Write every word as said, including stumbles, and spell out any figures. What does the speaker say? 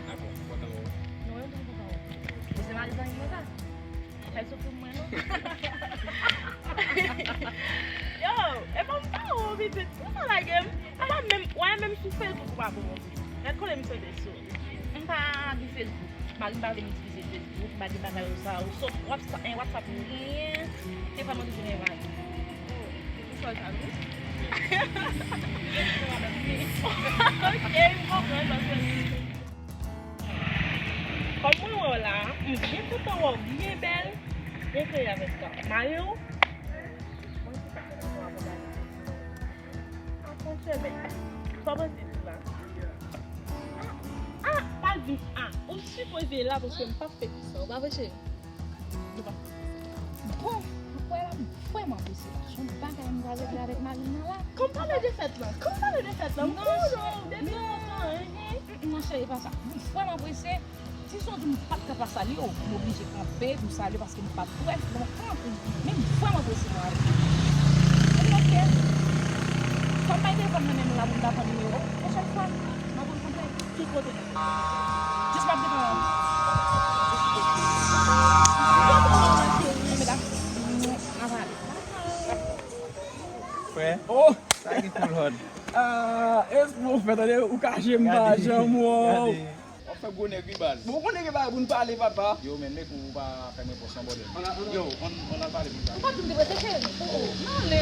Dakò, kontan wè w. Mwen se mari zanmi mwen sa. Fè l soufri pou mwen non. Yo, e pa m pa ou pitit. Ou pa lage m. Apa menm, wè menm sou Facebook ou pa bon. Gad kote m sot sou. M pa gen Facebook. Mari m pa vle m itilize Facebook, m pa gen bagay yo sa yo. Sot WhatsApp, en WhatsApp m genyen. Telefòn mwen toujou gen mari. Oh, se pou sa l sa wi. Ok, m konprann paske kòm mwen wè w la, m byen kontan wè w byen bèl, byen klere avèk sa. Mari w, mwen se pa kontan wè w la. Franchman, men, sa w panse di la? Ah, ah, pa di m ah, ou sipoze la paske m p ap fè pis la, ou pa vre cheri? Nou pa. Bon, apre la, m vrèman prese la. Jan bagay m pral regle avèk mari m nan la. Kòm pale de fèt lan, kòm pale de fèt lan, m konnen w depi lontan, hein. Non, cheri, e pa sa. M vrèman prese. Si se yon jou m pa t ka pa salye w, m oblije kanpe pou m salye w paske m pa t wè w lontan. Men m vrèman prese mari. Epi ok. Kòm m pa gen telefòn nan men m la pou m ta pran nimewo w, pwochèn fwa, m ap rankontre w. Ki kote? Jis m ap devan w. Frè. Oh! Sa ki cool hon. Ah, espri w fè, tande, ou kache m pa janm wè w. W ap fè gwo nèg wi baz. Bon, ou konnen gen bagay pou n pale, papa. Yo, men, men kou ou pa fè mwen pran san bòdèl. Yo, ann, ann al pale pou n pale. Ou pa di m te prese, cheri. Oh, oh. Nan ale.